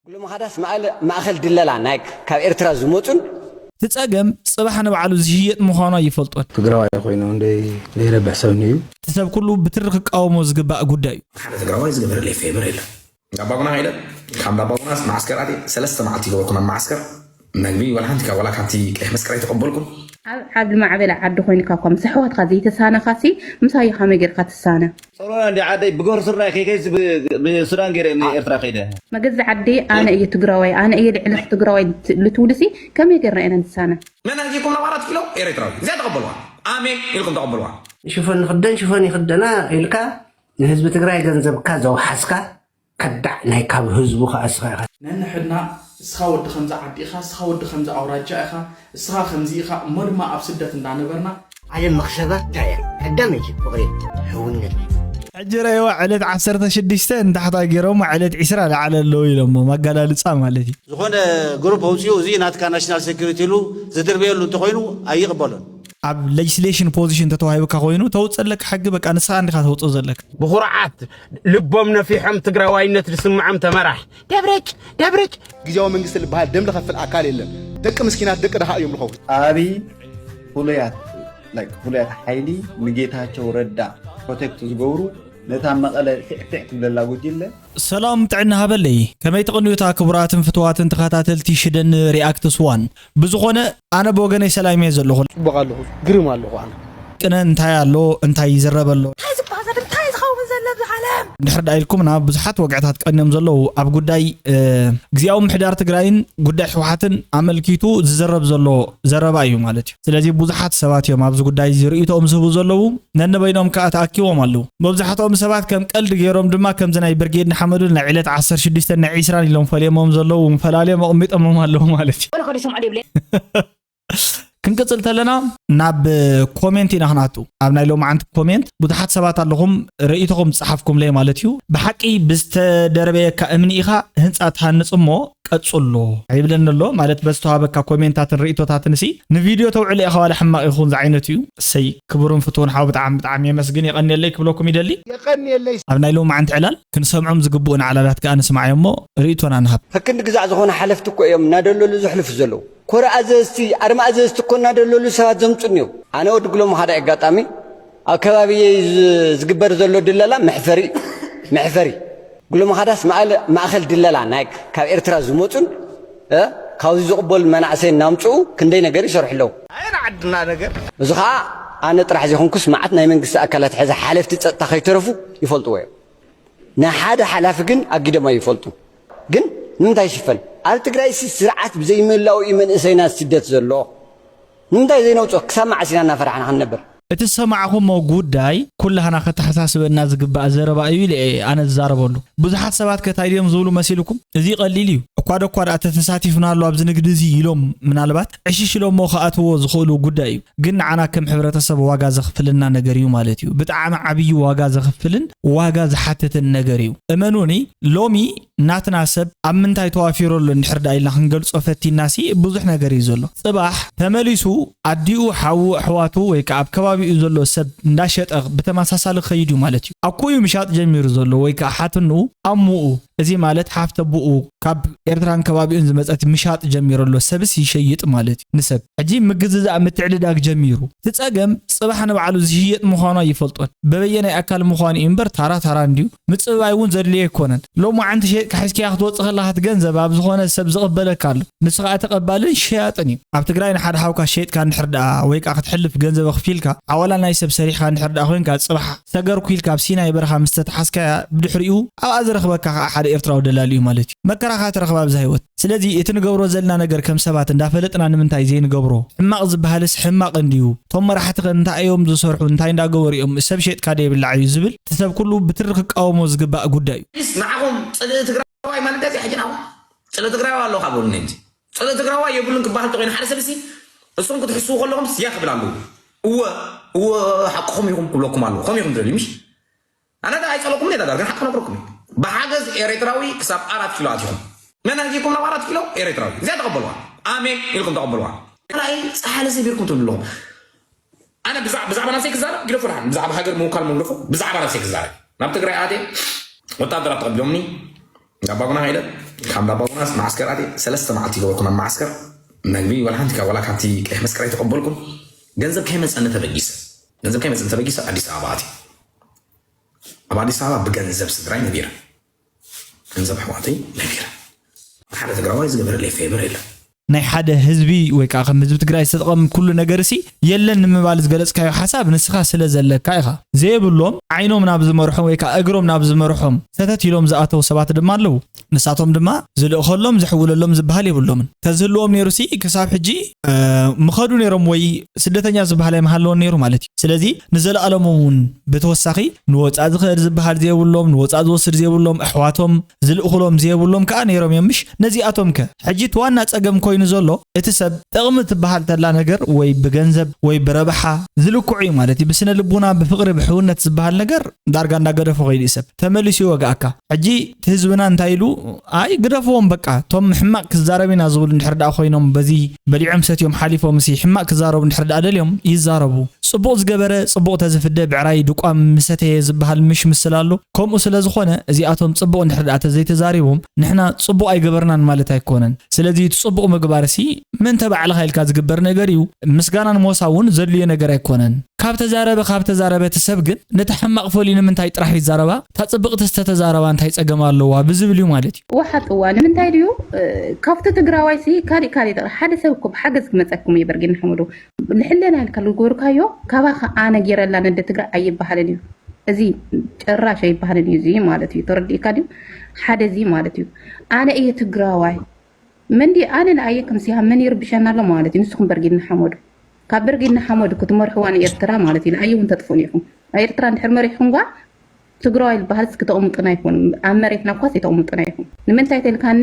ጉሎ ምኻዳስ ማእከል ድለላ ናይ ካብ ኤርትራ ዝመጹን እቲ ጸገም ጽባሕ ንባዕሉ ዝሽየጥ ምዃኑ ኣይፈልጦን። ትግራዋይ ኮይኑ እንደይ ዘይረብሕ ሰብ እዩ። እቲ ሰብ ኩሉ ብትሪ ክቃወሞ ዝግባእ ጉዳይ እዩ። ሓደ ትግራዋይ ዝገበረለይ ፌቨር የለን። እንዳባጉና ከይደ ካብ እንዳባጉና መዓስከር ኣትየ ሰለስተ መዓልቲ ይገበርኩ ናብ መዓስከር መግቢ ዋላ ሓንቲ ካብ ዋላ ካብቲ ቀይሕ መስቀል ኣይተቐበልኩም። ኣብ ዓብ ዝማዕበለ ዓዲ ኮይንካ እኳ ምስ ኣሕዋትካ ዘይተሳነኻሲ ምሳዮ ከመይ ጌርካ ትሳነ? ሶሎና እንዲ ዓደይ ብጎር ስርናይ ከይከይስ ብሱዳን ገይረ ንኤርትራ ከይደ። መገዛ ዓደይ ኣነ እየ ትግራዋይ ኣነ እየ ልዕሊ ትግራዋይ ልትብልሲ ከመይ ጌርና ኢና ንሳነ? መን ኣዚኩም ናብ ኣራት ኪሎ ኤርትራዊ እዚኣ ተቐበልዋ። ኣሜን ኢልኩም ተቐበልዋ። ሽፈን ንክደን ሽፈን ይክደና ኢልካ ንህዝቢ ትግራይ ገንዘብካ ዘውሓስካ ከዳዕ ናይ ካብ ህዝቡ ከኣስኻ ኢኻ። ነንሕድና እስኻ ወዲ ከምዚ ዓዲ ኢኻ፣ እስኻ ወዲ ከምዚ ኣውራጃ ኢኻ፣ እስኻ ከምዚ ኢኻ እሞ ድማ ኣብ ስደት እንዳነበርና ዓለም መኽሰባ እንታይ እያ? ቀዳመይቲ ፍቕሪ፣ ሕውነት። ሕጂ ረእይዋ ዕለት ዓሰርተ ሽዱሽተ ንታሕታ ገይሮም ዕለት ዒስራ ላዕለ ኣለዉ ኢሎሞ ማጋላልፃ ማለት እዩ። ዝኾነ ግሩፕ ኣውፂኡ እዚ ናትካ ናሽናል ሴኩሪቲ ኢሉ ዝድርበየሉ እንተኮይኑ ኣይቕበሎን። ኣብ ሌጅስሌሽን ፖዚሽን ተተዋሂብካ ኮይኑ ተውፅእ ኣለካ ሕጊ በቃ ንስኻ እንዲኻ ተውፅእ ዘለካ። ብኩርዓት ልቦም ነፊሖም ትግራዋይነት ዝስምዖም ተመራሕ ደብረጭ ደብረጭ። ግዝያዊ መንግስቲ ልበሃል ደም ልኸፍል ኣካል የለን። ደቂ ምስኪናት ደቂ ድኻ እዮም ልኸውን። ኣብይ ፍሉያት like ፍሉያት ሓይሊ ንጌታቸው ረዳ ፕሮቴክት ዝገብሩ ነታ መቐለ ቲዕቲዕ ትብለላ ጉጅለ ሰላም ጥዕና ሃበለይ ከመይ ትቕንዩ እታ ክቡራትን ፍትዋትን ተኸታተልቲ ሽደን ሪኣክትስ ዋን ብዝኾነ ኣነ ብወገነይ ሰላም እየ ዘለኹ ጽቡቕ ኣለኹ ግርም ኣለኹ ኣነ ቅነ እንታይ ኣሎ እንታይ ይዝረብ ኣሎ እንታይ ዝበሃል ዘሎ እንታይ ዝኸውን ዘሎ ኣብዚ ዓለም እንድሕር ደኣ ኢልኩም ናብ ብዙሓት ወግዕታት ቀንዮም ዘለዉ ኣብ ጉዳይ ግዝያዊ ምሕዳር ትግራይን ጉዳይ ህወሓትን ኣመልኪቱ ዝዝረብ ዘሎ ዘረባ እዩ ማለት እዩ ስለዚ ብዙሓት ሰባት እዮም ኣብዚ ጉዳይ እዚ ርእይቶኦም ዝህቡ ዘለዉ ነንበይኖም ከኣ ተኣኪቦም ኣለዉ። መብዛሕትኦም ሰባት ከም ቀልዲ ገይሮም ድማ ከምዚ ናይ ብርጌድ ንሓመዱን ናይ ዕለት ዓሰርተ ሽዱሽተ ናይ ዒስራን ኢሎም ፈልየሞም ዘለዉ እውን ፈላልዮም ኣቕሚጦሞም ኣለዉ ማለት እዩ። ክንቅጽል ተለና ናብ ኮሜንት ኢና ክንኣቱ ኣብ ናይ ሎማዓንቲ ኮሜንት ብዙሓት ሰባት ኣለኹም ርእይቶኹም ዝጸሓፍኩምለይ ማለት እዩ ብሓቂ ብዝተደርበየካ እምኒ ኢኻ ህንጻ ትሃንጽ እሞ ቀጽሎ ኣይብለኒ ኣሎ ማለት በዝተዋሃበካ ኮሜንታትን ርእይቶታትን ሲ ንቪድዮ ተውዕሎ ኢኻ ዋላ ሕማቕ ይኹን ዝዓይነቱ እዩ እሰይ ክቡርን ፍትውን ሓው ብጣዕሚ ብጣዕሚ የመስግን የቐንየለይ ክብለኩም ይደሊ የቐንየለይ ኣብ ናይ ሎማዓንቲ ዕላል ክንሰምዖም ዝግብኡና ዕላላት ከኣ ንስማዓዮ እሞ ርእይቶና ንሃብ ከክንዲ ግዛዕ ዝኾነ ሓለፍቲ እኮ እዮም እናደለሉ ዘሕልፉ ዘለዉ ኮረ ኣዘዝቲ ኣርማ ኣዘዝቲ እኮ እናደለሉ ሰባት ዘምፁ እኒው ኣነ ወዲ ግሎም ሓደ ኣጋጣሚ ኣብ ከባቢየይ ዝግበር ዘሎ ድለላ መሕፈሪ እዩ መሕፈሪ ግሎም ኻዳስ ማእከል ድለላ ናይ ካብ ኤርትራ ዝመፁን ካብዚ ዝቕበሉ መናእሰይ እናምፅኡ ክንደይ ነገር ይሰርሑ ኣለዉ ኣየን ዓድና ነገር እዚ ኸዓ ኣነ ጥራሕ ዘይኮንኩስ መዓት ናይ መንግስቲ ኣካላት ሕዚ ሓለፍቲ ፀጥታ ከይተረፉ ይፈልጥዎ እዮም ንሓደ ሓላፊ ግን ኣጊዶም ኣይፈልጡ ግን ንምንታይ ይሽፈን ኣብ ትግራይ ሲ ስርዓት ብዘይምህላው እዩ መንእሰይና ስደት ዘሎ ንምንታይ ዘይነውፅኦ ክሳብ መዓስ ኢና እናፈራሕና ክንነብር እቲ ዝሰማዕኹሞ ጉዳይ ኩላህና ከተሓሳስበና ዝግባእ ዘረባ እዩ ኢለ እየ ኣነ ዝዛረበሉ። ብዙሓት ሰባት ከ ታይ ድዮም ዝብሉ መሲልኩም? እዚ ቀሊል እዩ። እኳ ደኳ ደኣ ተተሳቲፍናሉ ኣብዚ ንግዲ እዚ ኢሎም ምናልባት ዕሽሽ ኢሎሞ ክኣትውዎ ዝኽእሉ ጉዳይ እዩ። ግን ንዓና ከም ሕብረተሰብ ዋጋ ዘኽፍልና ነገር እዩ ማለት እዩ። ብጣዕሚ ዓብዪ ዋጋ ዘኽፍልን ዋጋ ዝሓትትን ነገር እዩ። እመኑኒ ሎሚ ናትና ሰብ ኣብ ምንታይ ተዋፊሩ ኣሎ እንድሕር ደኣ ኢልና ክንገልጾ ፈቲንናሲ ብዙሕ ነገር እዩ ዘሎ። ጽባሕ ተመሊሱ ኣዲኡ ሓዉ ኣሕዋቱ ወይ ከኣ ኣብ ከባቢኡ ዘሎ ሰብ እንዳሸጠ ብተመሳሳሊ ክኸይድ እዩ ማለት እዩ። ኣኩኡ እዩ ምሻጥ ጀሚሩ ዘሎ ወይ ከኣ ሓትንኡ ኣሙኡ እዚ ማለት ሓፍቲ ኣቡኡ ካብ ኤርትራን ከባቢኡን ዝመጸት ምሻጥ ጀሚሩ ኣሎ ሰብስ ይሸይጥ ማለት እዩ ንሰብ። ሕጂ ምግዝዛእ ምትዕድዳግ ጀሚሩ እቲ ጸገም ጽባሕ ንባዕሉ ዝሽየጥ ምዃኑ ኣይፈልጦን በበየናይ ኣካል ምዃኑ እዩ እምበር ታራ ታራ እንድዩ ምጽብባይ እውን ዘድልዮ ኣይኮነን። ሎማዓንቲ ሸይጥካ ሒዝካያ ክትወጽእ ከለኻ እቲ ገንዘብ ኣብ ዝኾነ ሰብ ዝቕበለካ ኣሎ። ንሱ ኸኣ ተቐባልን ሸያጥን እዩ። ኣብ ትግራይ ንሓደ ሓውካ ሸይጥካ እንድሕር ደኣ ወይ ከኣ ክትሕልፍ ገንዘብ ኣኽፊልካ ዓዋላ ናይ ሰብ ሰሪሕካ እንድሕር ደኣ ኮይንካ ጽባሕ ሰገርኩ ኢልካ ኣብ ሲናይ በረኻ ምስ ተተሓዝካያ ብድሕሪኡ ኣብኣ ዝረኽበካ ኸኣ ሓደ ኤርትራዊ ደላሊ እዩ ማለት እዩ። መከራኻ ትረኽብ ኣብዛ ህይወት። ስለዚ እቲ ንገብሮ ዘለና ነገር ከም ሰባት እንዳፈለጥና ንምንታይ ዘይንገብሮ? ሕማቕ ዝበሃልስ ሕማቕ እንድዩ። እቶም መራሕቲ ከ እንታይ እዮም ዝሰርሑ እንታይ እንዳገበሩ እዮም ሰብ ሸይጥካ ዶ ይብላዕ እዩ ዝብል እቲ ሰብ ኩሉ ብትሪ ክቃወሞ ዝግባእ ጉዳይ እዩ። ንዓኹም ፅልኢ ትግራዋይ ማለት እዚ ሕጂ ናኹም ፅልኢ ትግራዋይ ኣሎ ካብ በሉኒ እንጂ ፅልኢ ትግራዋይ የብሉን ክበሃል እንተኮይኑ ሓደ ሰብ ሲ እሱም ክትሕስቡ ከለኹም ያ ክብል ኣለዎ እወ እወ ሓቅኹም ኢኹም ክብለኩም ኣለዎ ከም ኢኹም ትደልዩ ምሽ ኣነ ዳ ኣይፀለኩምን እየ ዳዳር ግን ሓቂ ነግረኩም እዩ ብሓገዝ ኤርትራዊ ክሳብ ኣራት ኪሎ ኣቲኹም መን ኣዚኩም ናብ ኣራት ኪሎ ኤርትራዊ እዚኣ ተቐበልዋ ኣሜን ኢልኩም ተቐበልዋ ካልኣይ ፀሓለ ሰቢርኩም ትብሉ ኣለኹም ኣነ ብዛዕባ ናብሰይ ክዛረብ ግደፎ ድሓን ብዛዕባ ሃገር ምውካል መምልኹ ብዛዕባ ናብሰይ ክዛረብ ናብ ትግራይ ኣትየ ወታደራት ተቐቢሎምኒ ናብ ባጉና ከይደ ካብ እንዳባ ዮናስ መዓስከር ኣትየ ሰለስተ መዓልቲ ገበርኩ ናብ መዓስከር። መግቢ ዋላ ሓንቲ ካብ ዋላ ካብቲ ቀይሕ መስቀል ኣይተቐበልኩን። ገንዘብ ከይመፀኒ ተበጊሰ ገንዘብ ከይመፀኒ ተበጊሰ ኣዲስ ኣበባ ኣትየ። ኣብ ኣዲስ ኣበባ ብገንዘብ ስድራይ ነቢረ፣ ገንዘብ ኣሕዋተይ ነቢረ። ሓደ ትግራዋይ ዝገበረለይ ፌቨር የለን። ናይ ሓደ ህዝቢ ወይ ከዓ ከም ህዝቢ ትግራይ ዝተጠቐም ኩሉ ነገር ሲ የለን ንምባል ዝገለፅካዮ ሓሳብ ንስኻ ስለ ዘለካ ኢኻ። ዘየብሎም ዓይኖም ናብ ዝመርሖም ወይ ከዓ እግሮም ናብ ዝመርሖም ሰተት ኢሎም ዝኣተው ሰባት ድማ ኣለዉ። ንሳቶም ድማ ዝልእኸሎም ዝሕውለሎም ዝበሃል የብሎምን። ተዝህልዎም ነይሩ ሲ ክሳብ ሕጂ ምኸዱ ነይሮም ወይ ስደተኛ ዝበሃል ኣይምሃለዎን ነይሩ ማለት እዩ። ስለዚ ንዘለኣለሞም እውን ብተወሳኺ ንወፃእ ዝኽእል ዝበሃል ዘየብሎም፣ ንወፃእ ዝወስድ ዘየብሎም፣ ኣሕዋቶም ዝልእኹሎም ዘየብሎም ከዓ ነይሮም እዮም። ምሽ ነዚኣቶም ከ ሕጂ እቲ ዋና ፀገም ኮይኑ ዘሎ እቲ ሰብ ጥቕሚ ትበሃል ተላ ነገር ወይ ብገንዘብ ወይ ብረብሓ ዝልክዑ እዩ ማለት እዩ። ብስነ ልቡና ብፍቕሪ ብሕውነት ዝበሃል ነገር ዳርጋ እንዳገደፎ ከይዱ እዩ ሰብ ተመሊሱ ይወግኣካ። ሕጂ እቲ ህዝብና እንታይ ኢሉ ኣይ ግደፍዎም በቃ እቶም ሕማቕ ክዛረብ ኢና ዝብሉ እንድሕር ደኣ ኮይኖም በዚ በሊዖም ሰትዮም ሓሊፎም ሲ ሕማቕ ክዛረቡ እንድሕር ደኣ ደልዮም ይዛረቡ። ፅቡቕ ዝገበረ ፅቡቕ ተዝፍደ ብዕራይ ድቋ ምሰተየ ዝበሃል ምሽ ምስል ኣሎ። ከምኡ ስለ ዝኾነ እዚኣቶም ፅቡቕ እንድሕር ደኣ ተዘይተዛሪቦም ንሕና ፅቡቕ ኣይገበርናን ማለት ኣይኮነን። ስለዚ እቲ ፅቡቕ ምግባር ሲ ምእንተ ባዕልኻ ኢልካ ዝግበር ነገር እዩ። ምስጋናን ሞሳ እውን ዘድልዮ ነገር ኣይኮነን። ካብ ተዛረበ ካብ ተዛረበ እቲ ሰብ ግን ነቲ ሕማቕ ፈልዩ ንምንታይ ጥራሕ ይዛረባ እታ ፅብቕቲ ዝተተዛረባ እንታይ ፀገም ኣለዋ ብዝብል እዩ ማለት እዩ። ወሓጥዋ ንምንታይ ድዩ ካብቲ ትግራዋይ ሲ ካሊእ ካሊእ ጥራሕ ሓደ ሰብ እኮ ብሓገዝ ክመፀኩም እዩ በርጊ ንሓመዱ ልሕለና ኢልካ ዝገበርካዮ ካባኻ ኣነ ጌረላ ነደ ትግራይ ኣይበሃልን እዩ። እዚ ጭራሽ ኣይበሃልን እዩ እዚ ማለት እዩ። ተረዲእካ ድዩ? ሓደ እዚ ማለት እዩ። ኣነ እየ ትግራዋይ መንዲ ኣነ ንኣየ ከም ሲሃ መን ይርብሸና ኣሎ ማለት እዩ። ንስኹም በርጊድና ሓመዱ ካብ በርጊድና ሓመዱ ክትመርሕዋ ንኤርትራ ማለት እዩ። ንኣየ እውን ተጥፍኡን ኢኹም። ኤርትራ እንድሕር መሪሕኩም ጓ ትግራዋይ ዝበሃል ስ ክተቕምጡና ይኹን ኣብ መሬትና እኳ ዘይተቕምጡና ይኹን። ንምንታይ ተልካኒ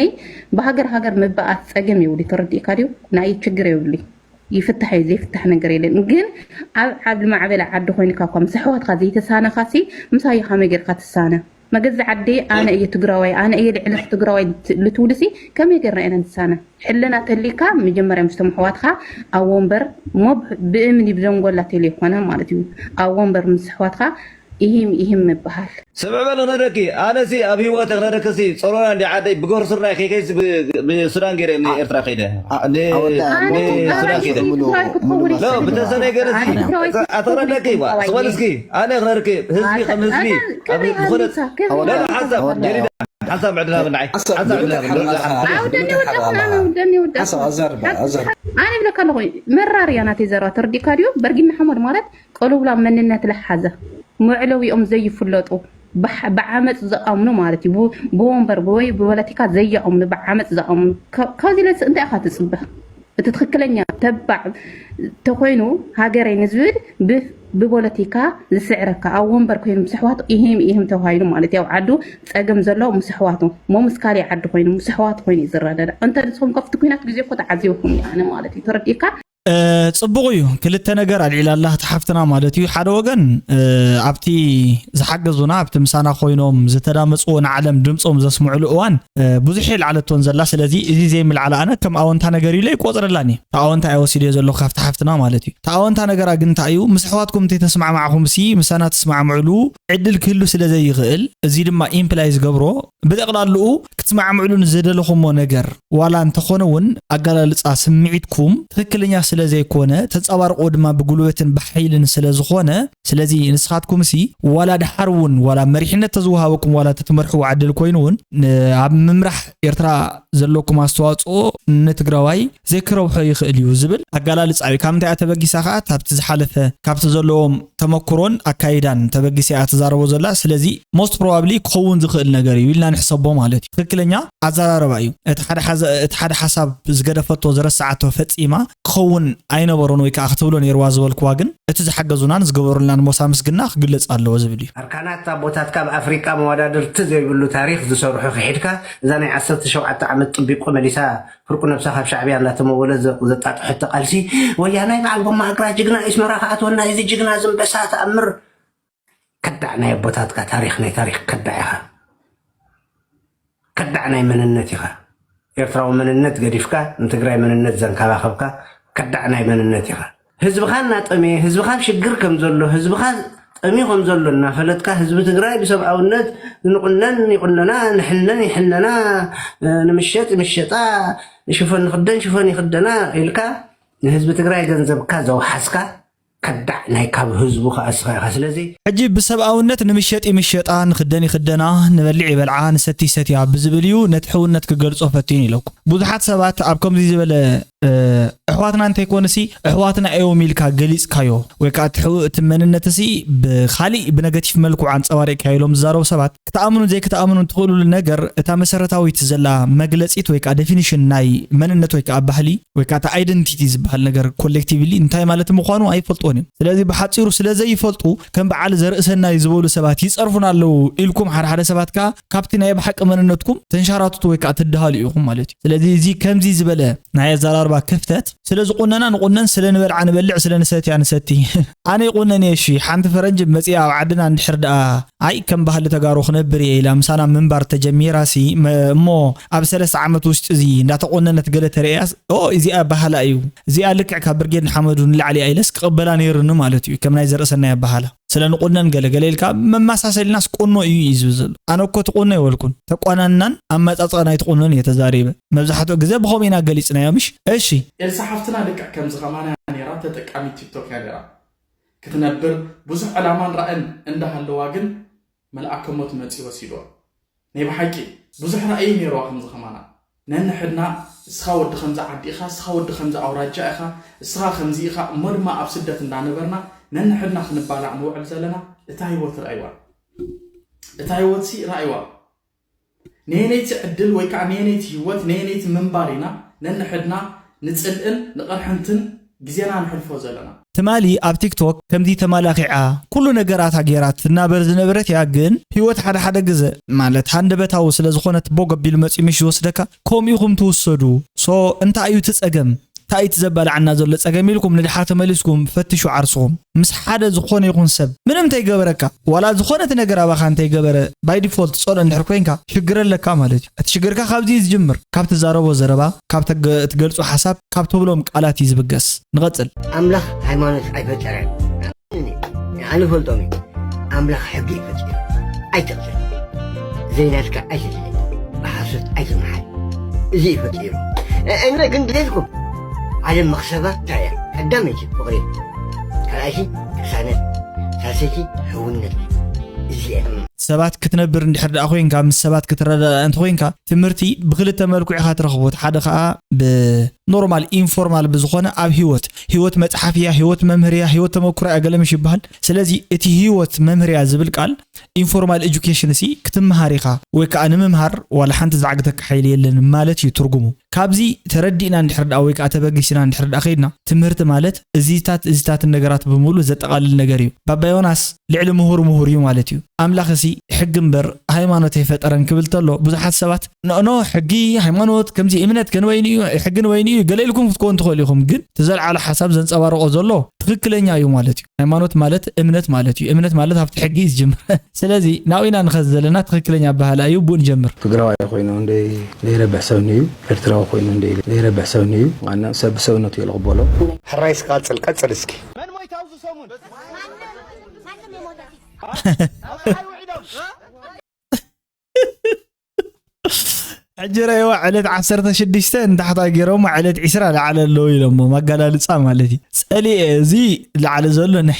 ብሃገር ሃገር ምበኣስ ፀገም የብሉ ተረዲእካ ድዩ? ንኣየ ችግር የብሉ ይፍታሕ እዩ ዘይፍታሕ ነገር የለን። ግን ኣብ ዓብ ማዕበለ ዓዲ ኮይንካ እኳ ምስ ኣሕዋትካ ዘይተሳነኻ ሲ ምሳዮ ከመይ ጌርካ ትሳነ? መገዛ ዓዲ ኣነ እየ ትግራዋይ ኣነ እየ ልዕሊ ትግራዋይ ልትውልሲ ከመይ ገርና ኢና ንሳነ ሕልና ተሊካ መጀመርያ ምስቶም ኣሕዋትካ ኣብ ወንበር ሞ ብእምኒ ብዘንጎላ ተለይኮነ ማለት እዩ ኣብ ወንበር ምስ ኣሕዋትካ ኢሂም ኢሂም ምበሃል። ስምዕ በል ክነደኪ ኣነሲ ኣብ ሂወተ ክነደክሲ ጸሎና እንዲ ዓደይ ብጎር ስርናይ ከይከይስ ብሱዳን ገይረ ንኤርትራ ከይደ ንሱዳን ከይደ ብተሰነይ ገርሲ ኣተክረደኪ ስበል እስኪ ኣነ ክነደኪ ህዝቢ ከም ህዝቢ ዝኾነ ሓሳብ ሓሳብ ዕድና ብናይ ሓሳብ ዕድና ኣነ ይብለካ ኣለኹ መራር እያ ናተይ ዘረባ ተረዲእካ ድዩ በርጊና ሓሞድ ማለት ቀሉብላ መንነት ለሓዘ መዕለዊኦም ዘይፍለጡ ብዓመፅ ዝኣምኑ ማለት እዩ ብወንበር ወይ ብፖለቲካ ዘየኣምኑ ብዓመፅ ዝኣምኑ ካብዚ ለስ እንታይ ኢኻ ትፅበ እቲ ትክክለኛ ተባዕ ተኮይኑ ሃገረይ ንዝብል ብፖለቲካ ዝስዕረካ ኣብ ወንበር ኮይኑ ምስ ኣሕዋቱ ኢሂም ኢሂም ተባሂሉ ማለት እዩ ኣብ ዓዱ ፀገም ዘሎ ምስ ኣሕዋቱ ሞ ምስ ካሊእ ዓዲ ኮይኑ ምስ ኣሕዋቱ ኮይኑ እዩ ዝረዳዳእ እንተ ንስኹም ከፍቲ ኩናት ግዜ እኮ ተዓዚብኩም እየ ኣነ ማለት እዩ ተረዲእካ ጽቡቕ እዩ ክልተ ነገር ኣልዒላ ኣላ እታ ሓፍትና ማለት እዩ ሓደ ወገን ኣብቲ ዝሓገዙና ኣብቲ ምሳና ኮይኖም ዝተዳመጽዎ ንዓለም ድምጾም ዘስምዕሉ እዋን ብዙሕ የልዓለቶን ዘላ ስለዚ እዚ ዘይምልዓል ኣነ ከም ኣወንታ ነገር ኢለ ይቆጽረላን እየ ኣወንታ እየ ወሲደ ዘለኹ ካብቲ ሓፍትና ማለት እዩ እቲ ኣወንታ ነገራ ግን እንታይ እዩ ምስ ኣሕዋትኩም እንተይተስማዕማዕኹም ሲ ምሳና ትስማዕምዕሉ ዕድል ክህሉ ስለ ዘይኽእል እዚ ድማ ኢምፕላይ ዝገብሮ ብጠቕላልኡ ክትስማዕምዕሉ ንዝደለኹሞ ነገር ዋላ እንተኾነ እውን ኣገላልፃ ስምዒትኩም ትኽክለኛ ስለ ዘይኮነ ተንፀባርቕዎ ድማ ብጉልበትን ብሓይልን ስለ ዝኾነ ስለዚ ንስኻትኩም ሲ ዋላ ድሓር እውን ዋላ መሪሕነት ተዝወሃበኩም ዋላ ተትመርሕዎ ዕድል ኮይኑ እውን ኣብ ምምራሕ ኤርትራ ዘለኩም ኣስተዋፅኦ ንትግራዋይ ዘይክረብሖ ይኽእል እዩ ዝብል ኣገላልፃ እዩ ካብ ምንታይ ተበጊሳ ከዓ ካብቲ ዝሓለፈ ካብቲ ዘለዎም ተመክሮን ኣካይዳን ተበጊሰ እያ ትዛረቦ ዘላ ስለዚ most probably ክኸውን ዝኽእል ነገር እዩ ኢልና ንሕሰቦ ማለት እዩ ትክክለኛ ኣዘራረባ እዩ እቲ ሓደ ሓሳብ ዝገደፈቶ ዝረስዓቶ ፈፂማ ክኸውን ኣይነበሮን ወይ ከዓ ክትብሎ ነይርዋ ዝበልክዋ ግን እቲ ዝሓገዙናን ዝገበሩልናን ሞሳ ምስግና ክግለፅ ኣለዎ ዝብል እዩ ኣርካናት ኣቦታትካ ኣብ ኣፍሪቃ መወዳድርቲ ዘይብሉ ታሪክ ዝሰርሑ ክሒድካ እዛ ናይ ዓሰርተ ሸውዓተ ዓመት ጥቢቆ መሊሳ ፍርቁ ነብሳ ካብ ሻዕብያ እንዳተመወለ ዘጣጥሐቶ ቃልሲ ወያናይ በዓል ጎማ እግራ ጅግና ኢስመራ ከኣትወና እዚ ጅግና ዝንበሳ ተኣምር ከዳዕ ናይ ኣቦታትካ ታሪክ ናይ ታሪክ ከዳዕ ኢኻ ከዳዕ ናይ መንነት ኢኻ ኤርትራዊ መንነት ገዲፍካ ንትግራይ መንነት ዘንካባኸብካ ከዳዕ ናይ መንነት ኢኻ ህዝብኻ እናጠመየ ህዝብኻ ኣብ ሽግር ከም ዘሎ ህዝብኻ ጠሚ ከም ዘሎ እናፈለጥካ፣ ህዝቢ ትግራይ ብሰብኣውነት ንቑነን ይቑነና፣ ንሕነን ይሕነና፣ ንምሸጥ ይምሸጣ፣ ሽፈን ንኽደን ሽፈን ይኽደና ኢልካ ንህዝቢ ትግራይ ገንዘብካ ዘውሓስካ ከዳዕ ናይ ካብ ህዝቡ ከኣ እስኻ ኢኻ። ስለዚ ሕጂ ብሰብኣውነት ንምሸጥ ይምሸጣ፣ ንኽደን ይኽደና፣ ንበልዕ ይበልዓ፣ ንሰቲ ይሰትያ ብዝብል እዩ ነቲ ሕውነት ክገልጾ ፈቲኑ ኢለኩም። ብዙሓት ሰባት ኣብ ከምዚ ዝበለ ኣሕዋትና እንተይኮንሲ ኣሕዋትና እዮም ኢልካ ገሊፅካዮ ወይ ከዓ እቲ መንነትሲ ብካሊእ ብነገቲፍ መልክዑ ኣንፀባሪቕካዮ ኢሎም ዝዛረቡ ሰባት ክትኣምኑን ዘይክትኣምኑን ትኽእሉሉ ነገር እታ መሰረታዊት ዘላ መግለፂት ወይ ከዓ ዴፊኒሽን ናይ መንነት ወይ ከዓ ባህሊ ወይ ከዓ እታ ኣይደንቲቲ ዝበሃል ነገር ኮሌክቲቭሊ እንታይ ማለት ምዃኑ ኣይፈልጥዎን እዮም። ስለዚ ብሓፂሩ ስለዘይፈልጡ ከም በዓል ዘርእሰናይ ዝበሉ ሰባት ይፀርፉና ኣለዉ ኢልኩም ሓደ ሓደ ሰባት ከዓ ካብቲ ናይ ብሓቂ መንነትኩም ተንሻራትቱ ወይ ከዓ ትደሃሉ ኢኹም ማለት እዩ። ስለዚ እዚ ከምዚ ዝበለ ናይ ኣዘራርባ ክፍተት ስለ ዝቁነና ንቁነን፣ ስለ ንበልዓ ንበልዕ፣ ስለ ንሰትያ ንሰቲ። ኣነ ይቁነን እየ እሺ፣ ሓንቲ ፈረንጅ መፂኣ ኣብ ዓድና እንድሕር ደኣ ኣይ ከም ባህሊ ተጋሩ ክነብር እየ ኢላ ምሳና ምንባር ተጀሚራሲ እሞ ኣብ ሰለስተ ዓመት ውሽጢ እዚ እንዳተቆነነት ገለ ተርእያስ ኦ እዚኣ ባህላ እዩ፣ እዚኣ ልክዕ ካብ ብርጌድ ንሓመዱ ንላዕሊ እያ ኢለስ ክቕበላ ነይርኒ ማለት እዩ። ከም ናይ ዘርእሰናይ ኣባሃላ ስለ ንቁነን ገለ ገለ ኢልካ መመሳሰልናስ ቁኖ እዩ እዩ ዝብል ዘሎ። ኣነ እኮ ትቁኖ ይበልኩን ተቋናናን ኣመጻጽኣ ናይ ትቁኖን እየ ተዛሪበ። መብዛሕትኡ ግዜ ብኸምኡ ኢና ገሊጽናዮ ምሽ? እሺ። ኤልሳ ሓፍትና ልክዕ ከምዚ ከማና እያ ነይራ፣ ተጠቃሚት ቲክቶክ እያ ነይራ። ክትነብር ብዙሕ ዕላማን ራእን እንዳሃለዋ ግን መልኣከ ሞት መጺኡ ወሲድዋ። ናይ ብሓቂ ብዙሕ ራእይ ነይርዋ ከምዚ ከማና። ነንሕድና እስኻ ወዲ ከምዚ ዓዲ ኢኻ፣ እስኻ ወዲ ከምዚ ኣውራጃ ኢኻ፣ እስኻ ከምዚ ኢኻ፣ እሞ ድማ ኣብ ስደት እንዳነበርና ነንሕድና ክንባላዕ ንውዕል ዘለና እታ ህይወት ራእይዋ። እታ ህይወትሲ ራእይዋ። ነየነይቲ ዕድል ወይ ከዓ ነየነይቲ ህይወት፣ ነየነይቲ ምንባር ኢና ነንሕድና ንፅልእን ንቕርሕንትን ግዜና ንሕልፎ ዘለና? ትማሊ ኣብ ቲክቶክ ከምዚ ተማላኺዓ ኩሉ ነገራታ ገይራ ትናበር ዝነበረት እያ። ግን ህይወት ሓደ ሓደ ግዘ ማለት ሃንደበታዊ ስለ ዝኾነት ቦግ ኣቢሉ መፂኡ ምሽ ዝወስደካ ከምኡ ኢኹም ትውሰዱ። ሶ እንታይ እዩ እቲ ፀገም? እንታይ እዩ እቲ ዘባልዓና ዘሎ ፀገም ኢልኩም ንድሓር ተመሊስኩም ፈትሹ ዓርስኹም። ምስ ሓደ ዝኾነ ይኹን ሰብ ምንም እንተይገበረካ ዋላ ዝኾነ እቲ ነገር ኣባኻ እንተይገበረ ባይ ዲፎልት ፀልኦ እንድሕር ኮይንካ ሽግር ኣለካ ማለት እዩ። እቲ ሽግርካ ካብዚ እዩ ዝጅምር። ካብ ትዛረቦ ዘረባ፣ ካብ ተገ- ትገልጾ ሓሳብ፣ ካብ ትብሎም ቃላት እዩ ዝብገስ። ንቐጽል። ኣምላኽ ሃይማኖት ኣይፈጠረን። ንዓኒ ፈልጦም እዩ። ኣምላኽ ሕጊ እዩ ፈጢሩ። ኣይትቕተል፣ ዘይናትካ ኣይትድለ፣ ብሓሶት ኣይትመሓል። እዚ እዩ ፈጢሩ። እነ ግን ድሌትኩም ዓለም መኽሰባ እንታይ እያ? ቀዳመይቲ ፍቕሪ፣ ካልኣይቲ ቅሳነት፣ ሳልሰይቲ ሕውነት። እዚኣ ሰባት ክትነብር እንድሕር ደኣ ኮይንካ፣ ምስ ሰባት ክትረዳዳእ እንተኮይንካ፣ ትምህርቲ ብክልተ መልክዑ ኢኻ ትረኽቦ። እቲ ሓደ ከኣ ብኖርማል ኢንፎርማል ብዝኾነ ኣብ ህይወት፣ ህይወት መጽሓፍ እያ፣ ህይወት መምህር እያ፣ ህይወት ተመኩሮ እያ ገለ ምሽ ይበሃል። ስለዚ እቲ ህይወት መምህር እያ ዝብል ቃል ኢንፎርማል ኤጁኬሽን ሲ ክትምሃር ኢኻ ወይ ከኣ ንምምሃር ዋላ ሓንቲ ዝዓግተካ ሓይሊ የለን ማለት እዩ ትርጉሙ። ካብዚ ተረዲእና እንድሕር ደኣ ወይ ከኣ ተበጊስና እንድሕር ደኣ ከይድና ትምህርቲ ማለት እዚታት እዚታትን ነገራት ብምሉእ ዘጠቓልል ነገር እዩ። ባባ ዮናስ ልዕሊ ምሁር ምሁር እዩ ማለት እዩ። ኣምላኽ ሲ ሕጊ እምበር ሃይማኖት ኣይፈጠረን ክብል ተሎ ብዙሓት ሰባት ኖ ኖ ሕጊ ሃይማኖት ከምዚ እምነት ከን ወይኒ እዩ ሕግን ወይኒ እዩ ገለ ኢልኩም ክትኮን ትኽእሉ ኢኹም። ግን እቲ ዘልዓሎ ሓሳብ ዘንጸባርቆ ዘሎ ትኽክለኛ እዩ ማለት እዩ። ሃይማኖት ማለት እምነት ማለት እዩ። እምነት ማለት ኣብቲ ሕጊ እዩ ዝጅምር። ስለዚ ናብኡ ኢና ንኸድ ዘለና ትኽክለኛ ኣበሃላ እዩ። ብኡ ንጀምር። ትግራዋይ ኮይኑ እንደ ዘይረብሕ ሰብ ንዩ ኤርትራዊ ኮይኑ እንደ ዘይረብሕ ሰብ ንዩ ዋና ሰብ ብሰብነቱ እየ ልቕበሎ። ሕራይ እስኪ ቀጽል ቀጽል እስኪ። መን ሞይታ ኣብዚ ሰሙን? ሕጂ ረእዋ ዕለት ዓሰርተ ሽዱሽተ ንታሕታ ገይሮሞ ዕለት ዒስራ ላዕሊ ኣለዉ ኢሎሞ። ማጋላልጻ ማለት እዩ። ጸሊኤ እዚ ላዕሊ ዘሎ ናይ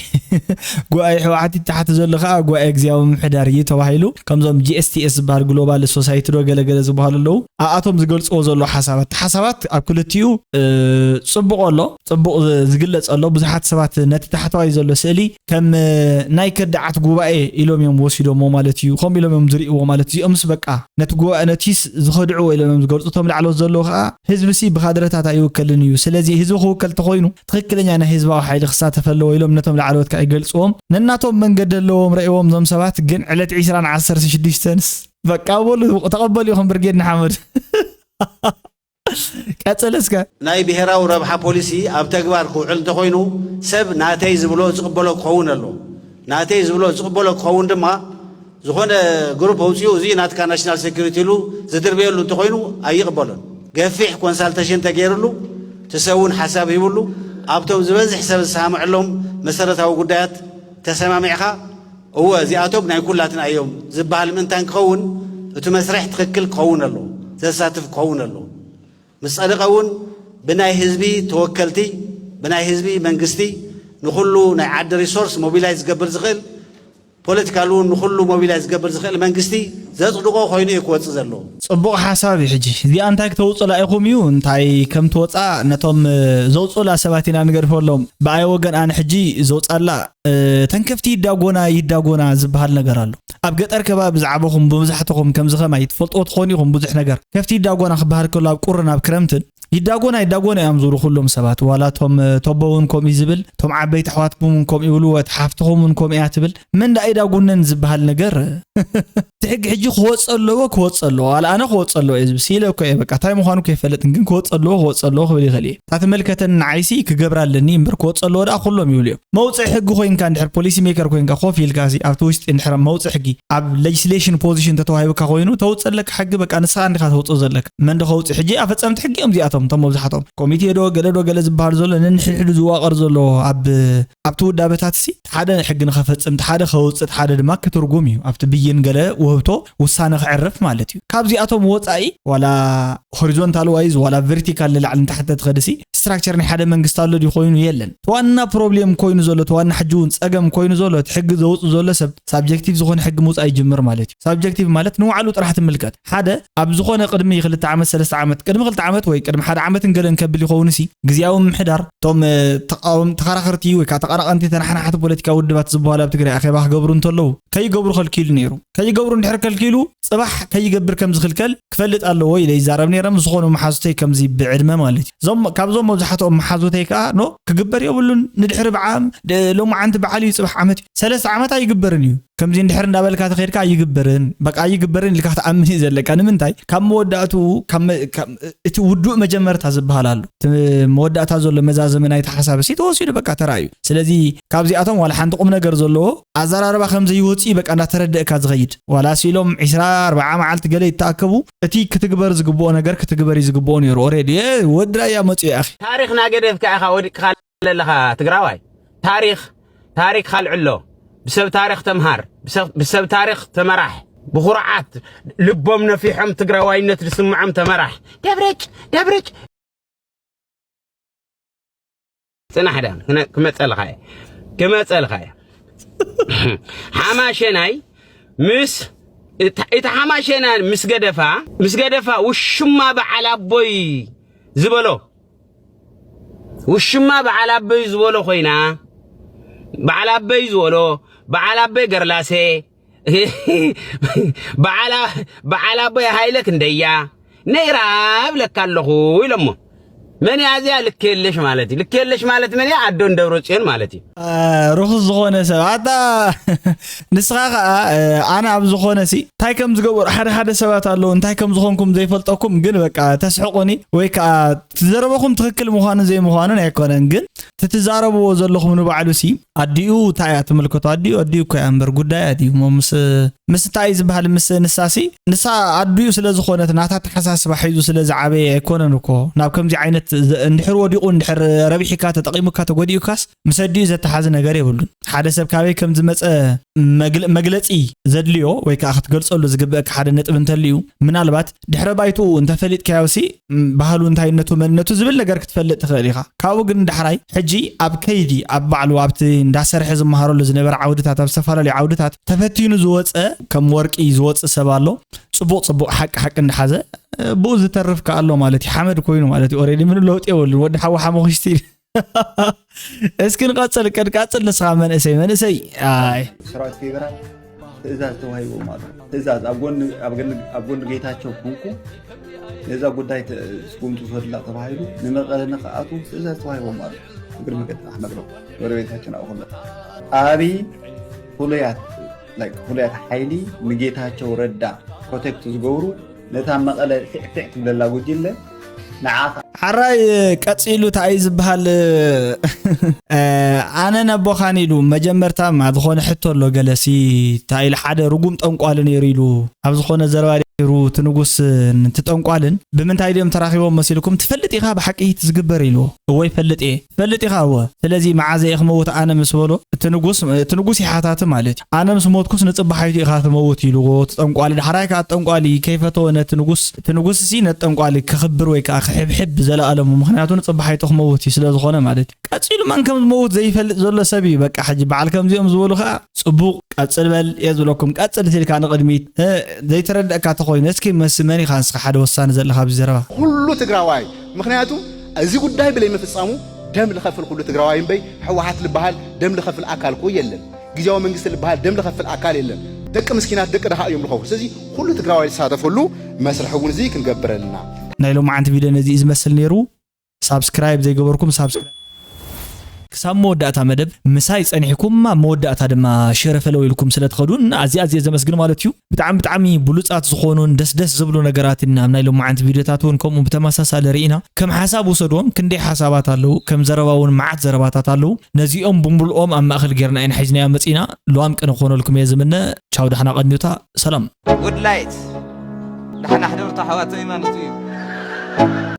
ጉባኤ ሕወሓት ታሕቲ ዘሎ ከዓ ጉባኤ እግዚኣብዊ ምምሕዳር እዩ ተባሂሉ። ከምዞም ጂ ኤስ ቲ ኤስ ዝበሃል ግሎባል ሶሳይቲ ዶ ገለገለ ዝበሃሉ ኣለዉ። ኣኣቶም ዝገልጽዎ ዘሎ ሓሳባት ሓሳባት ኣብ ክልቲኡ ጽቡቕ ኣሎ። ጽቡቕ ዝግለጽ ኣሎ። ብዙሓት ሰባት ነቲ ታሕተዋይ ዘሎ ስእሊ ከም ናይ ከዳዓት ጉባኤ ኢሎም እዮም ወሲዶሞ ማለት እዩ። ከምኡ ኢሎም እዮም ዝርእይዎ ማለት እዩ። እዚኦምስ በቃ ነቲ ጉባኤ ነቲስ ዝኸድዕዎ ኢሎም እዮም ዝገልጹ። እቶም ላዕለዎት ዘለዉ ከዓ ህዝቢ ሲ ብካድረታት ኣይውከልን እዩ። ስለዚ ህዝቢ ክውከል ተኾይኑ ትኽክለኛ ናይ ህዝባዊ ሓይሊ ክሳተፍ ኣለዎ ኢሎም ነቶም ላዕለዎት ከዓ ይገልጽዎም። ነናቶም መንገዲ ኣለዎም ረእይዎም እዞም ሰባት ግን ዕለት ዒስራን ዓሰርተ ሽዱሽተንስ በቃ በሉ ተቐበሉ ኢኹም ብርጌድ ንሓመድ። ቀጽል እስከ። ናይ ብሄራዊ ረብሓ ፖሊሲ ኣብ ተግባር ክውዕል እንተኾይኑ ሰብ ናተይ ዝብሎ ዝቕበሎ ክኸውን ኣለዎ። ናተይ ዝብሎ ዝቕበሎ ክኸውን ድማ ዝኾነ ግሩፕ ኣውፂኡ እዚ ናትካ ናሽናል ሴኩሪቲ ኢሉ ዝድርበየሉ እንተኾይኑ ኣይቕበሎን። ገፊሕ ኮንሳልቴሽን ተገይርሉ እቲ ሰብ እውን ሓሳብ ሂብሉ ኣብቶም ዝበዝሕ ሰብ ዝሰማምዐሎም መሰረታዊ ጉዳያት ተሰማሚዕኻ እወ፣ እዚኣቶም ናይ ኩላትና እዮም ዝበሃል ምእንታን ክኸውን፣ እቲ መስርሕ ትኽክል ክኸውን ኣለዎ፣ ዘሳትፍ ክኸውን ኣለዎ። ምስ ጸደቐ እውን ብናይ ህዝቢ ተወከልቲ፣ ብናይ ህዝቢ መንግስቲ፣ ንኹሉ ናይ ዓዲ ሪሶርስ ሞቢላይዝ ዝገብር ዝኽእል፣ ፖለቲካል እውን ንኹሉ ሞቢላይዝ ዝገብር ዝኽእል መንግስቲ ዘጽድቆ ኮይኑ እዩ ክወጽእ ዘለዎ። ጽቡቕ ሓሳብ እዩ። ሕጂ እዚኣ እንታይ ክተውፅላ ኢኹም እዩ፣ እንታይ ከም ትወፃ ነቶም ዘውፅላ ሰባት ኢና ንገድፈሎም። ብኣይ ወገን ኣነ ሕጂ ዘውፃላ፣ ተንከፍቲ ይዳጎና ይዳጎና ዝበሃል ነገር ኣሎ። ኣብ ገጠር ከባቢ ዝዓበኹም ብብዛሕትኹም ከምዚ ከማይ ትፈልጥዎ ትኾኑ ኢኹም። ብዙሕ ነገር ከፍቲ ይዳጎና ክበሃል ከሎ ኣብ ቁርን ኣብ ክረምትን ይዳጎና ይዳጎና እዮም ዝብሉ ኩሎም ሰባት። ዋላ እቶም ቶቦ እውን ከምኡ እዩ ዝብል፣ እቶም ዓበይቲ ኣሕዋትኩም እውን ከምኡ ይብሉ፣ እቲ ሓፍትኹም እውን ከምኡ እያ ትብል። መን ደኣ ይዳጉነን ዝበሃል ነገር እቲ ሕጊ ሕጂ ክወፅ ኣለዎ፣ ክወፅ ኣለዎ። ዋላ ኣነ ክወፅ ኣለዎ እየ ዝብል። ስኢለ እኮ እየ፣ በቃ እንታይ ምዃኑ ከይፈልጥን ግን ክወፅ ኣለዎ፣ ክወፅ ኣለዎ ክብል ይኽእል እየ። እታ ትመልከተኒ ንዓይሲ ክገብራ ኣለኒ እምበር ክወፅ ኣለዎ ደኣ ኩሎም ይብሉ እዮም። መውፅኢ ሕጊ ኮይንካ እንድሕር ፖሊሲ ሜከር ኮይንካ ኮፍ ኢልካ ኣብቲ ውሽጢ እንድሕር መውፅኢ ሕጊ ኣብ ሌጅስሌሽን ፖዚሽን ተተዋሂብካ ኮይኑ ተውፅእ ኣለካ ሕጊ በቃ ንስኻ እንዲኻ ተውፅእ ዘለካ። መን ዶ ከውፅእ ሕጂ? ኣፈፀምቲ ሕጊ እዮም እዚኣቶም እቶም መብዛሕትኦም ኮሚቴ ዶ ገለ ዶ ገለ ዝበሃል ዘሎ ነንሕድሕዱ ዝዋቐር ዘሎ ኣብ ኣብቲ ውዳበታት ሲ ሓደ ሕጊ ንኸፈፅም ሓደ ከውፅእ ሓደ ድማ ክትርጉም እዩ ኣብቲ ብይን ገለ ውህብቶ ውሳነ ክዕርፍ ማለት እዩ። ካብዚኣቶም ወፃኢ ዋላ ሆሪዞንታል ዋይዝ ዋላ ቨርቲካል ንላዕሊ ንታሕተ ትኸድሲ ስትራክቸር ናይ ሓደ መንግስቲ ኣሎ ድዩ ኮይኑ የለን። እቲ ዋና ፕሮብሌም ኮይኑ ዘሎ እቲ ዋና ሕጂ እውን ፀገም ኮይኑ ዘሎ እቲ ሕጊ ዘውፅእ ዘሎ ሰብ ሳብጀክቲቭ ዝኾነ ሕጊ ምውፃእ ይጅምር ማለት እዩ። ሳብጀክቲቭ ማለት ንባዕሉ ጥራሕ ትምልከት። ሓደ ኣብ ዝኾነ ቅድሚ ክልተ ዓመት ሰለስተ ዓመት ቅድሚ ክልተ ዓመት ወይ ቅድሚ ሓደ ዓመትን ገለን ከብል ይኸውን ሲ ግዝያዊ ምምሕዳር እቶም ተቃወም ተኸራኸርቲ ወይ ከዓ ተቐናቐንቲ ተናሓናሕቲ ፖለቲካዊ ውድባት ዝበሃሉ ኣብ ትግራይ ኣኼባ ክገብሩ እንተለዉ ከይገብሩ ከልኪሉ ነይሩ። ከይገብሩ እንድሕር ከልኪሉ ፅባሕ ከይገብር ከም ዝኽልከል ክፈልጥ ኣለዎ ኢለ ይዛረብ ነይረ ምስ ዝኾኑ መሓዙተይ ከምዚ ብዕድመ ማለት እዩ። እዞም ካብዞም መብዛሕትኦም መሓዙተይ ከዓ ኖ ክግበር የብሉን ንድሕሪ ብዓም ሎማዓንቲ በዓል እዩ ፅባሕ ዓመት እዩ ሰለስተ ዓመት ኣይግበርን እዩ ከምዚ እንድሕር እንዳበልካ ተኸድካ ኣይግበርን በቃ ኣይግበርን ኢልካ ክትኣምን እዩ ዘለካ። ንምንታይ ካብ መወዳእትኡ እቲ ውዱእ መጀመርታ ዝበሃል ኣሎ። እቲ መወዳእታ ዘሎ መዛዘሚ ናይቲ ሓሳብ ሲ ተወሲዱ በቃ ተራእዩ። ስለዚ ካብዚኣቶም ዋላ ሓንቲ ቁም ነገር ዘለዎ ኣዘራርባ ከም ዘይወፅእ በቃ እንዳተረደእካ ዝኸይድ ዋላ ሲሎም ዒስራ ኣርባዓ መዓልቲ ገለ ይተኣከቡ እቲ ክትግበር ዝግብኦ ነገር ክትግበር እዩ ዝግብኦ ነይሩ። ኦሬዲ ወድራ እያ መፅኡ ኣኺ ታሪኽ ናገደፍካ ኢኻ ወዲቅካ ኣለኻ ትግራዋይ። ታሪኽ ታሪኽ ካልዕሎ። ብሰብ ታሪኽ ተምሃር። ብሰብ ታሪኽ ተመራሕ። ብኹርዓት ልቦም ነፊሖም ትግራዋይነት ዝስምዖም ተመራሕ። ደብረጭ ደብረጭ ፅናሕ ዳ ክመፀልኻ እየ ክመፀልኻ እየ ሓማሸናይ ምስ እቲ ሓማሸና ምስ ገደፋ ምስ ገደፋ ውሽማ በዓል ኣቦይ ዝበሎ ውሽማ በዓል ኣቦይ ዝበሎ ኮይና በዓል ኣቦይ ዝበሎ በዓል ኣቦይ ገርላሴ በዓል ኣቦይ ሃይለ ክንደያ ነይራ እብለካ ኣለኹ ኢሎሞ። መን እያ እዚኣ? ልክ የለሽ ማለት እዩ። ልክ የለሽ ማለት መን እያ? ኣዶን ደብረፅዮን ማለት እዩ። ርኹስ ዝኾነ ሰብ ኣታ ንስኻ ከዓ ኣነ ኣብ ዝኾነ ሲ እንታይ ከም ዝገበሩ ሓደ ሓደ ሰባት ኣለዉ እንታይ ከም ዝኾንኩም ዘይፈልጠኩም ግን በቃ ተስሕቁኒ ወይ ከዓ ትዘረበኹም ትኽክል ምዃኑ ዘይምዃኑን ኣይኮነን ግን ትትዛረብዎ ዘለኹም ንባዕሉ ሲ ኣዲኡ እንታይ እያ ትምልከቶ ኣዲኡ ኣዲኡ እኮ እያ እምበር ጉዳይ ኣዲኡ እሞ ምስ ምስ እንታይ ዝበሃል ምስ ንሳሲ ንሳ ኣዲኡ ስለ ዝኾነት ናታ ተሓሳስባ ሒዙ ስለ ዝዓበየ ኣይኮነን እኮ ናብ ከምዚ ዓይነት እንድሕር ወዲቑ እንድሕር ረቢሕካ ተጠቒሙካ ተጎዲኡካስ ምስ ኣዲኡ ዘተሓዚ ነገር የብሉን ሓደ ሰብ ካበይ ከም ዝመፀ መግለፂ ዘድልዮ ወይ ከዓ ክትገልፀሉ ዝግበአካ ሓደ ነጥብ እንተልዩ ምናልባት ድሕረ ባይትኡ እንተፈሊጥካዮ ሲ ባህሉ እንታይነቱ መንነቱ ዝብል ነገር ክትፈልጥ ትኽእል ኢኻ ካብኡ ግን ዳሕራይ ሕጂ ኣብ ከይዲ ኣብ ባዕሉ ኣብቲ እንዳሰርሐ ዝመሃረሉ ዝነበረ ዓውድታት ኣብ ዝተፈላለዩ ዓውድታት ተፈቲኑ ዝወፀ ከም ወርቂ ዝወፅእ ሰብ ኣሎ ፅቡቕ ፅቡቕ ሓቂ ሓቂ እንዳሓዘ ብኡ ዝተርፍ ከኣ ኣሎ ማለት እዩ ሓመድ ኮይኑ ማለት እዩ ኦሬዲ ምንም ለውጢ የብሉን ወዲ ሓዊ ሓመኹሽቲ እስኪ ንቐፅል ቀድቃፅል ንስኻ መንእሰይ መንእሰይ ኣይ ሰራዊት ፌዴራል ትእዛዝ ተዋሂቦም ኣሎ። ትእዛዝ ኣብ ጎኒ ኣብ ጎኒ ጌታቸው ኮንኩ ነዛ ጉዳይ ስጉምቲ ውሰድላ ተባሂሉ ንመቐለ ንክኣቱ ትእዛዝ ተዋሂቦም ኣሎ። እግሪ መገዲ ኣሕመድ ሮ ጎረቤታችን ኣብኡ ከሎ ኣብይ ፍሉያት ፍሉያት ሓይሊ ንጌታቸው ረዳ ፕሮቴክት ዝገብሩ ነታ መቐለ ፊዕፊዕ ትብለላ ጉጅለ ንዓኻ ሓራይ ቀፂሉ እንታይ እዩ ዝበሃል ኣነ ነቦኻን ኢሉ መጀመርታ ማ ዝኾነ ሕቶ ኣሎ ገለሲ እንታይ ኢሉ ሓደ ርጉም ጠንቋሊ ነይሩ ኢሉ ኣብ ዝኾነ ዘረባ ተራኺሩ እቲ ንጉስ ን- እቲ ጠንቋልን ብምንታይ ድዮም ተራኺቦም መሲልኩም ትፈልጥ ኢኻ ብሓቂ እቲ ዝግበር ኢልዎ። እወ ይፈልጥ እየ። ትፈልጥ ኢኻ እወ። ስለዚ መዓዘ እየ ክመውት ኣነ ምስ በሎ እቲ ንጉስ እቲ ንጉስ ይሓታቲ ማለት እዩ። ኣነ ምስ ሞትኩስ ንጽባሓይቱ ኢኻ ትመውት ኢልዎ እቲ ጠንቋሊ። ዳሕራይ ከዓ ጠንቋሊ ከይፈተወ ነቲ ንጉስ እቲ ንጉስ ሲ ነቲ ጠንቋሊ ክኽብር ወይ ከዓ ክሕብሕብ ብዘለኣለሙ ምክንያቱ ንጽባሓይቱ ክመውት እዩ ስለ ዝኾነ ማለት እዩ። ቀጺሉ መን ከም ዝመውት ዘይፈልጥ ዘሎ ሰብ እዩ። በቃ ሕጂ በዓል ከምዚኦም ዝበሉ ከዓ ጽቡቕ ቀጽል በል እየ ዝብለኩም። ቀጽል ሲልካ ንቕድሚት እ፣ ዘይተረድእካ ተኾይኑ እስኪ መስ መን ኢኻ ንስኻ ሓደ ወሳኒ ዘለኻ ኣብዚ ዘረባ? ኩሉ ትግራዋይ። ምክንያቱ እዚ ጉዳይ ብለይ ምፍጻሙ ደም ልኸፍል ኩሉ ትግራዋይ እምበይ ህወሓት ልበሃል ደም ልኸፍል ኣካል እኮ የለን። ግዜያዊ መንግስቲ ልበሃል ደም ልኸፍል ኣካል የለን። ደቂ ምስኪናት ደቂ ድኻ እዮም ልኸፍሉ። ስለዚ ኩሉ ትግራዋይ ዝሳተፈሉ መስርሕ እውን እዚ ክንገብር ኣለና። ናይ ሎማዓንቲ ቪድዮ ነዚ እዩ ዝመስል ነይሩ። ሳብስክራይብ ዘይገበርኩም ሳብስክራይብ ክሳብ መወዳእታ መደብ ምሳይ ጸኒሕኩም ኣብ መወዳእታ ድማ ሸረ ፈለው ኢልኩም ስለ ትኸዱን ኣዝየ ኣዝየ ዘመስግን ማለት እዩ። ብጣዕሚ ብጣዕሚ ብሉጻት ዝኾኑን ደስ ደስ ዝብሉ ነገራትን ኣብ ናይ ሎማዓንቲ ቪድዮታት እውን ከምኡ ብተመሳሳሊ ርኢና። ከም ሓሳብ ውሰድዎም ክንደይ ሓሳባት ኣለዉ፣ ከም ዘረባ እውን መዓት ዘረባታት ኣለዉ። ነዚኦም ብምልኦም ኣብ ማእከል ጌርና ኢና ሒዝናዮ መጺና። ልዋም ቅነ ክኾነልኩም እየ ዝምነ። ቻው፣ ዳሕና ቀንዩታ። ሰላም። ጉድ ላይት ዳሕና ሕደርቶ ሓዋተይ ማለት እዩ።